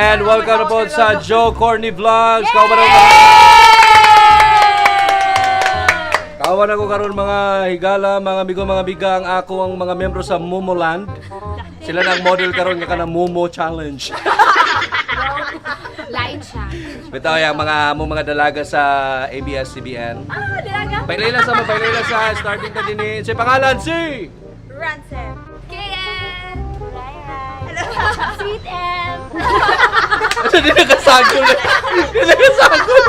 And welcome na po sa Joe Corny Vlogs. Kauban ako. Kauban ako karon, mga higala, mga amigo, mga amiga, ang ako ang mga membro sa Momoland. Sila na ang model karon nga kanang Momo Challenge. Lain siya. Bitaw yung mga mo mga dalaga sa ABS-CBN. Ah, dalaga. Pailay sa mo, pailay sa starting ta dinhi. Sa pangalan si Rancel. KN. Hello. Sweet M. Asa di nakasagol. Di nakasagol.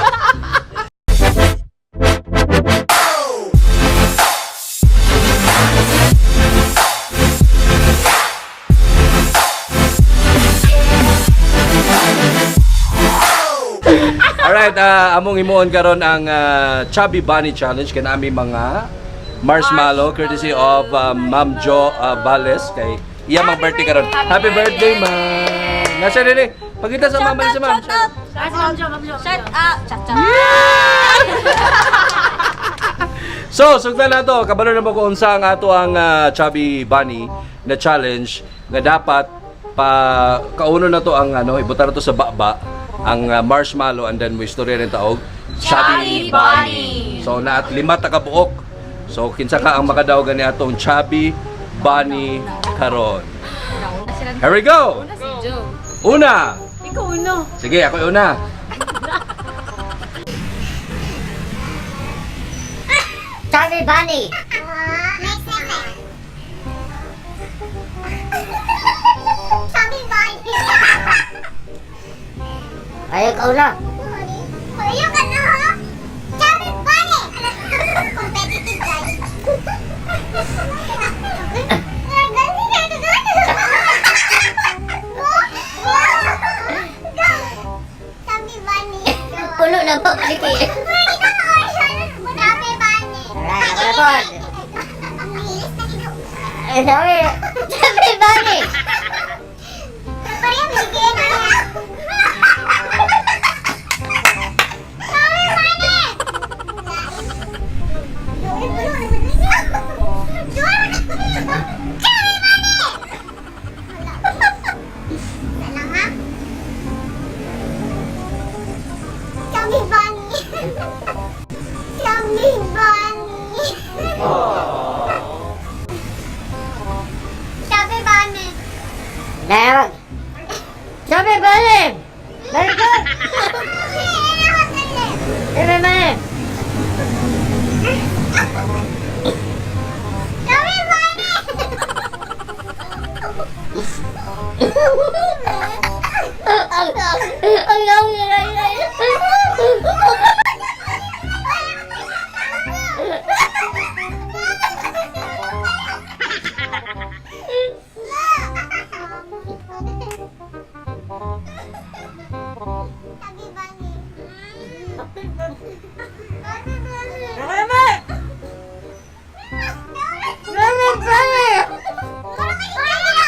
Alright, among himuon karon ang Chubby Bunny Challenge kay nami mga marshmallow courtesy of Ma'am Jo Vales kay iya mang birthday karon. Happy birthday, ma'am. Nasa nini? Pagita sa ma'am, sa ma'am. Shout out! Ah, si Ma'am Jo, Ma'am Jo. Shout out! Shout out! So, sugdan na to. Kabalo na mo kung unsa ang ato ang Chubby Bunny na challenge nga dapat pa kauno na to ang ano, ibutan na to sa baba ang marshmallow and then mo istorya rin taog Chubby Chubby Bunny. So naat lima ta ka buok. So kinsa ka ang makadaog gani atong Chubby Bunny karon. Here we go. Si Joe. Una. Ikaw una. Sige, ako yung una. Chubby Bunny. Chubby Bunny. Ayaw ka una. Ayaw ka na, ha? Chubby Bunny! Competitive, guys. Chubby Bunny. Puno na po, Maliki. Chubby Bunny. Alright, ako na po. Ang hilis na ginoo. Eh, sabi, Chubby Bunny. Parang bigyan na niya. Chubby Bunny! Chubby Bunny! Wala lang, ha? Chubby Bunny. Chubby Bunny. Chubby Bunny. Nayawag. Chubby Bunny. Very good. Chubby Bunny. Chubby Bunny! Ang Chubby Bunny. Chubby Bunny. Chubby Bunny. Naku, kaya mo yun. Ama! Chubby Bunny! Chubby Bunny!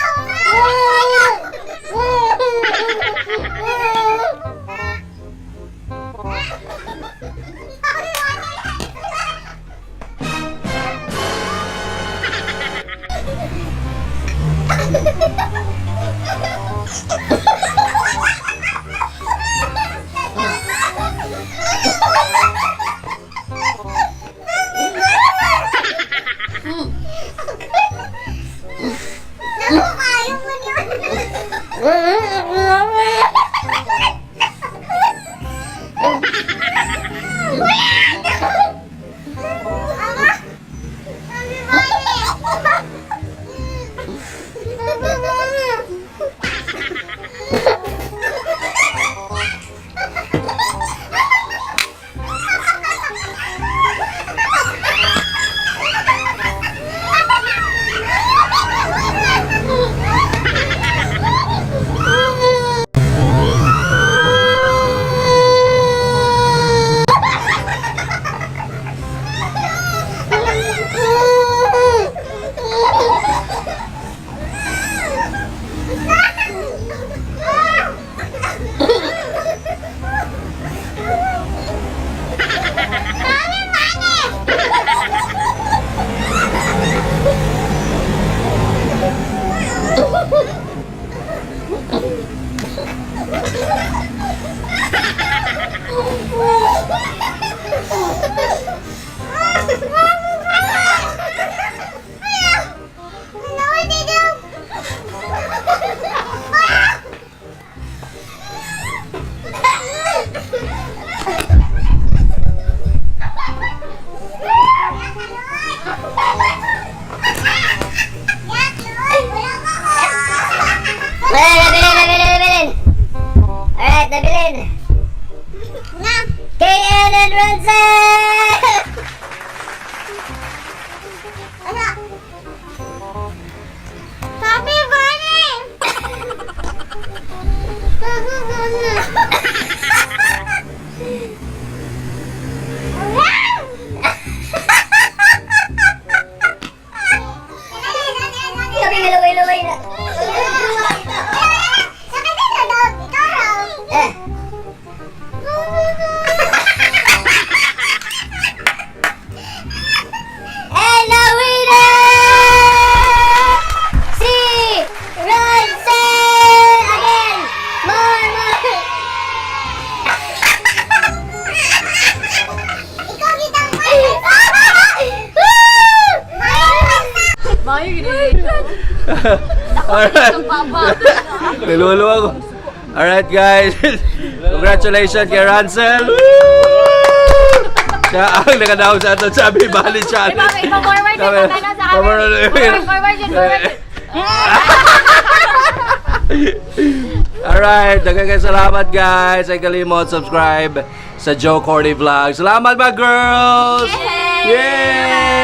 Wala, nabilin, nabilin, nabilin. Alright, nabilin. Na. KN and Ransel! Ano? Sabi Bunny! Sabi Bunny! Sabi, laway, laway na. Eh. And the winner! Si Ransel! Again! More, more! Ikaw kitang Mayo yun. Alright. Niluluwa ako. Alright, guys. Congratulations kay Ransel. Woo! Siya ang nakadaog sa ato Chubby Bunny Challenge. Ipa-forward yun, patay sa akin. Forward. Forward, forward yun, forward. Alright, daghang salamat, guys. Ay kalimot subscribe sa Joe Cordy Vlog. Salamat, mga girls! Yay!